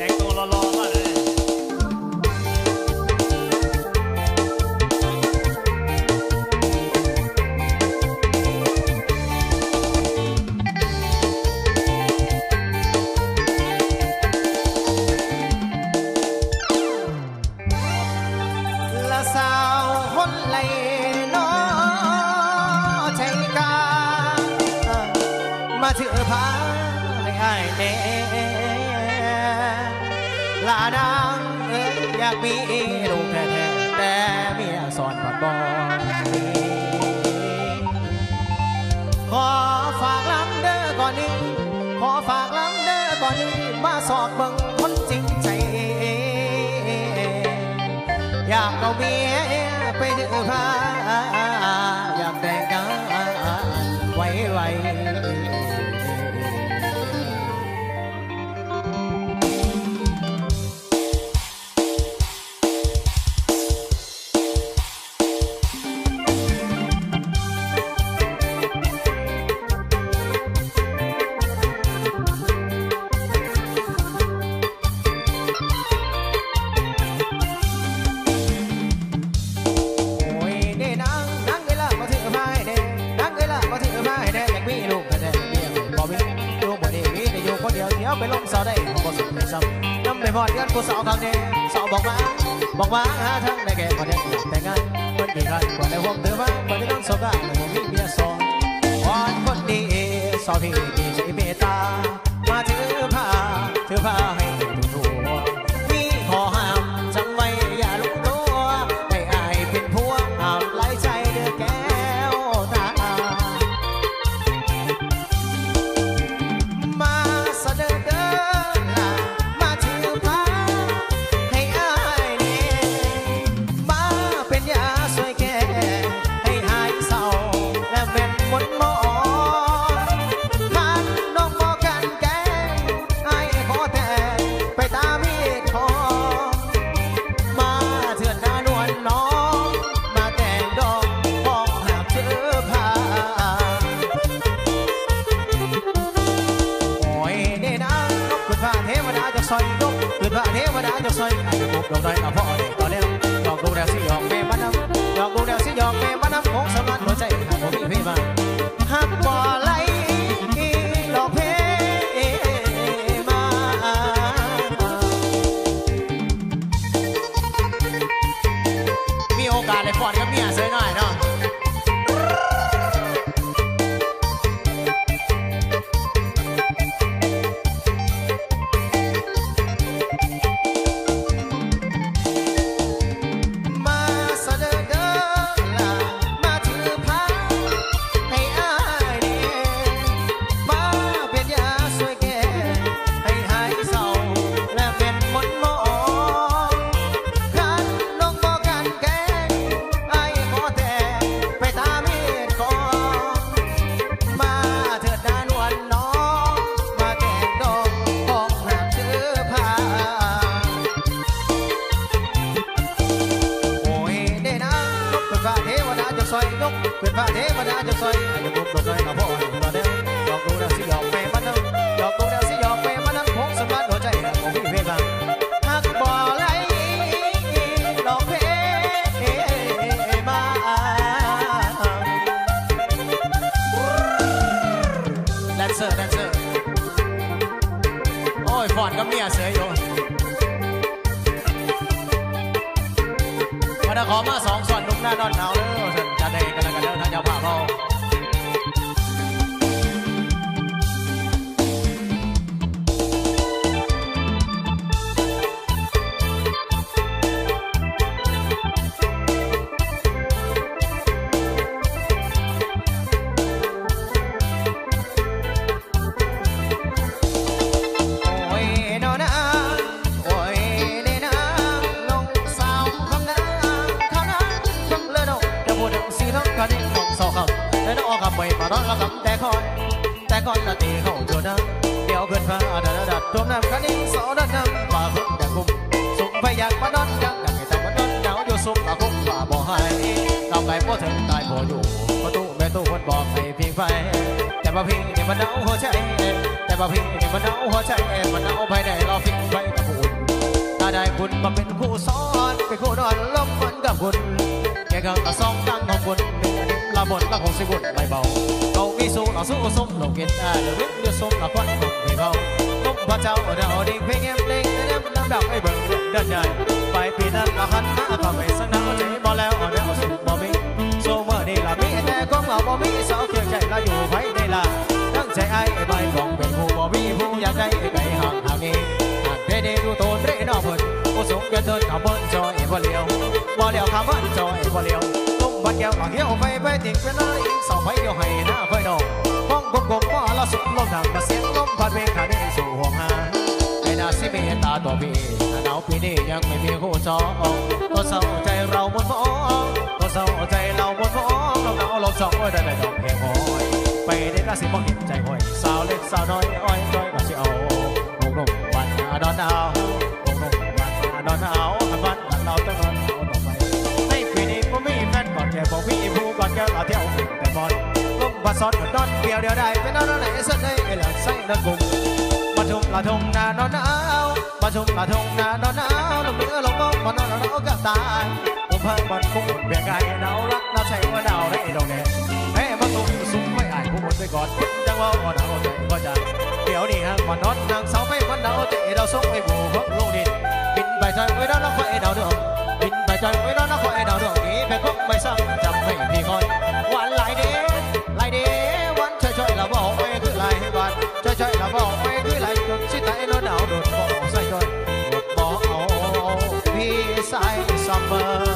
ແຕ່ງຕົວຫຼໍ່ໆມາເລີຍ. ລະສາວຄົນໄຫຼນໍໃຈກາ ມາຖືພາໃຫ້ອ້າຍແດ່ ລະນາງເອີຍ ຢາກມີລູກແທ້ໆ ແຕ່ເມຍສອນພັດບໍ່ມີ. ຂໍຝາກລຳເດີກ່ອນນີ້ ຂໍຝາກລຳເດີກ່ອນນີ້ ມາຊອກເບິ່ງຄົນຈິງໃຈ ຢາກເອົາເມຍໄປຖືພາ ຢາກແຕ່ງງານໄວໆ. ໂອ້ຍ ເດ້ນາງ ນາງເອີຍລະ ມາຖືພາໃຫ້ແດ່ ນາງເອີຍລະ ມາຖືພາໃຫ້ແດ່ ຢາກມີລູກແທ້ໆ ເມຍຂ້ອຍບໍ່ມີ ລູກບໍ່ໄດ້ມີ ໄດ້ຢູ່ຄົນດຽວ ຊິເອົາໄປລົມສາວໃດ ເຮົາບໍ່ສົນໃຈຊ້ຳ ນຳໄປຮອດເຮືອນຜູ້ສາວຄັກແດ່ ສາວບອກມາ ບອກມາຫາທາງໃດແກ່ ຂໍແນະນຳແຕ່ງງານ ຄົນຂີ້ຄ້ານ ບໍ່ໄດ້ຮ່ວມຖືພາ ບໍ່ໄດ້ນອນໂຊກາ ບໍ່ມີເມຍສອງ ວອນຄົນດີ ສອບພີດີໃຈເມດຕາ ມາຖືພາ ຖືພາໃຫ້ທົ່ວໆ ມີຂໍ້ຫ້າມຈຳໄວ້ຢ່າລົງຕົວ ໃຫ້ອ້າຍເປັນຜົວ ຫ້າມຫຼາຍໃຈເດີແກ້ວຕາ. ມາສະເດີເດີລະ ມາຖືພາໃຫ້ອ້າຍແດ່ ມາເປັນຢາຊ່ວຍແກ້ ໃຫ້ຫາຍເສົ້າ ແລະແມ່ນມົນໝອນ ຄັນນ້ອງບໍ່ກັ່ນແກ້ງ ອ້າຍຂໍແຕ່ໄປຕາມີດຂໍ ມາເທີດນານວນນ້ອງ ມາແຕ່ງດອງ ຂອງຫາກເທື່ອພາ. ໂອ້ຍ ເດ້ນາງ ນົບຂຶ້ນຟ້າເທວະດາຈະຊ່ອຍ ນົບຂຶ້ນຟ້າເທວະດາຈະຊ່ອຍ ອາດຈະປົກດອກໄດ້ກໍພໍໄດ້ກໍແລ້ວ ດອກດູແລ້ວຊິຫຍອກແມ່ມານຳ ດອກດູແລ້ວຊິຫຍອກແມ່ມານຳ ຄົງສະຫງວນຫົວໃຈ ຫາກບໍ່ມີໃຜມາ ຮັກບໍ່ໄຫຼ ຫຼອກເພມາ. ມີໂອກາດໄດ້ຟ້ອນກັບເມຍເສີຍໜ້ອຍເນາະ. ມາສະເດີເດີລະ ມາຖືພາໃຫ້ອ້າຍແດ່ ມາເປັນຢາຊ່ວຍແກ້ ໃຫ້ຫາຍເສົ້າ ແລະແມ່ນມົນໝອນ ຄັນນ້ອງບໍ່ກັ່ນແກ້ງ ອ້າຍຂໍແຕ່ໄປຕາມີດຂໍ ມາເທີດນານວນນ້ອງ ມາແຕ່ງດອງຂອງຫາກເທື່ອພາ. ໂອ້ຍ ເດ້ນາງ ນົບຂຶ້ນຟ້າເທວະດາຈະຊ່ອຍ ນົບຂຶ້ນຟ້າເທວະດາຈະຊ່ອຍ ໃຫ້ລົມລົງໄດ້ກໍພໍໃຫ້ມາແລ້ວ ດອກດູແລ້ວຊິຫຍອກແມ່ມານຳ ດອກດູແລ້ວຊິຫຍອກແມ່ມານຳ ຄົງສະຫງວນຫົວໃຈ ບໍ່ມີເພມາ ຮັກບໍ່ໄຫຼ ຫຼອກເພມາ. ແດນເຊີ ແດນເຊີ ໂອ້ຍ ຟ້ອນກັບເມຍເສີຍຢູ່. ບັດນີ້ຂໍມາສອງສ່ວນໜຸ່ມໜ້ານອນໜາວເດີ ຈັດໃຫ້ກັນແລ້ວກັນເດີ ທາງເຈົ້າພາບເຮົາ. ໂອ້ຍ ນ້ອງນາ ໂອ້ຍ ເດ້ນາ ນ້ອງສາວຄຳນາ ຄຳນາ ເບິ່ງເລີນ້ອງ ຈະບໍ່ດັງສີທອງຄະນິງ ນ້ອງສາວຄຳ ແລະນ້ອງອອກຄຳໄປ ມານອນລະຄຳແຕ່ຄອຍ ແຕ່ກ່ອນລະຕີເຂົ້າໂຈນາ ດຽວຂຶ້ນຟ້າດາດາດາດ ທ່ວມນ້ຳຄະນິງສອດນ້ຳ ວ່າເພິ່ນແຕ່ກຸມ ສຸມໄຟຢາກມານອນ ຢາກໃຫ້ຕາມານອນ ໜາວຢູ່ສຸມລະຄຸມວ່າບໍ່ຫາຍ ເອົາໄກບໍ່ເຖິງຕາຍບໍ່ຢູ່ ປະຕູແມ່ຕູ້ເພິ່ນບອກໃຫ້ພິງໄຟ ແຕ່ວ່າພິງນີ້ມັນໜາວຫົວໃຈ ແຕ່ ປະເພນີມັນເອົາຫົວໃຈ ມັນເອົາພາຍໃນລາວ ຟິໄຟກັບບຸນ ຖ້າໄດ້ບຸນມາເປັນຄູ່ສອນ ເປັນຄູ່ນອນລົມກັນກັບບຸນ ແກ່ເຄື່ອງກະສອງຕັ້ງຂອງບຸນ ເປັນອະດິມລາບົນລະຄົງຊິບຸນໄປເບົາ ເຂົາມີສູ່ລະສູ່ສົມລົມກິນ ອາລະວິນຢູ່ສົມລະຄວັນຂອງເຂົາ ລົມພະເຈົ້າດາວດິງ ເພງແຮມເລັງແນມນຳດາວໄປເບິ່ງເດືອນໃຫຍ່ ປາຍປີນັ້ນລະຄັນມາກໍໄປສັງໜາວໃຈບໍ່ແລ້ວ ແນວສຸມບໍ່ມີ ສູ່ມື້ນີ້ລະມີແຕ່ຄວາມເຫງົາ ບໍ່ມີສາວຄຽງໃຈລະຢູ່ໃຜໃດລະ ຕັ້ງໃຈອ້າຍໄປບອກເປັນຜູ້ບໍ່ມີຜູ້ຢາກໄດ້ໄປຫາກຫາກນີ້ ຫາກແທ້ເດຢູ່ໂຕນເຣນອເພິ່ນ ຜູ້ສູງແກ່ເທີນຂາເມີນຈອຍບໍ່ຫຼຽວ ບໍ່ຫຼຽວຂາເມີນຈອຍບໍ່ຫຼຽວ ລົມພັດແກ້ວລະຫ້ຽວໄຟໄປຕິງເປັນລະອີກສາວໄຟດຽວໃຫ້ໜ້າໄຟດອກ ຫ້ອງກົມໆບໍ່ລະສຸມລົມດັງມາສຽງລົມພັດເວກຂານີ້ສູ່ຫ້ອງຫາ ໃຫ້ໜ້າຊິເມດຕາຕົວພີ່ ໜາວປີນີ້ຍັງໄມ່ມີຄູ່ຈອງ ຕົວເສົ້າໃຈລາວມົນມອງ ຕົວເສົ້າໃຈລາວມົນມອງ ລົມໜາວລົມສອງ ໂອ້ຍ ໄດ້ໄດ້ດອກແຮງຫ້ອຍ ໄປໄດ້ລະຊິບໍ່ເຫັນໃຈຫ້ອຍ ສາວເລັກສາວນ້ອຍອ້ອຍຈ້ອຍວ່າຊິເອົາ ໂອ້ ນົມບ້ານນາດອນດາວ ໂອ້ ນົມບ້ານນາດອນດາວ ບ້ານນາດອນດາວ ໃນປີນີ້ບໍ່ມີແຟນກອດແກ້ວ ບໍ່ມີຜູ້ກອດແກ້ວລະທ່ຽວແຕ່ມອນ ລົມພັດສອດນອນກ່ຽວດຽວໄດ້ ເປັນນອນໃນເຊິ່ງໃນເອລະໃສ່ນອນກຸມ ມາທຸມລະທຸງນາດອນດາວ ມາທຸມລະທຸງນາດອນດາວ ລົມເຫຼືອລົມມອງ ມານອນລະເອົາກະຕາຍ ລົມເພິ່ງມັນຄົງແບກກາຍ ໜາວລັກໜາວໃສວ່າໜາວໃນດອກແດດ ແມ້ມາທຸມສຸມໄວ້ອ້າຍຜູ້ໝົດໄປກ່ອນ ຈັ່ງວ່າບໍ່ໜາວໃຈກໍຈະ ດຽວນີ້ຫາກມານອນນາງສາວໄປມັນໜາວໃຈ ດາວສົ່ງໄປບໍ່ເພິ່ງລົງດິນ ບິນໄປຈອຍໄວ້ດອນນະຄອຍດາວດວງ ບິນໄປຈອຍໄວ້ດອນນະຄອຍດາວດວງ ອີແມ່ຄົງໄປສ້າງຈຳໄວ້ພີ່ຄອຍ ຫວານຫຼາຍເດ້ ຫຼາຍເດ້ ຫວານຈ້ອຍໆລະເວົ້າໄປຄືຫຼາຍຫວານ ຈ້ອຍໆລະເວົ້າໄປຄືຫຼາຍ ຈົນຊິຕາຍເນາະດາວໂດດບໍ່ໃສ່ຈ້ອຍ ບໍ່ເອົາພີ່ຊາຍຊຳເມີ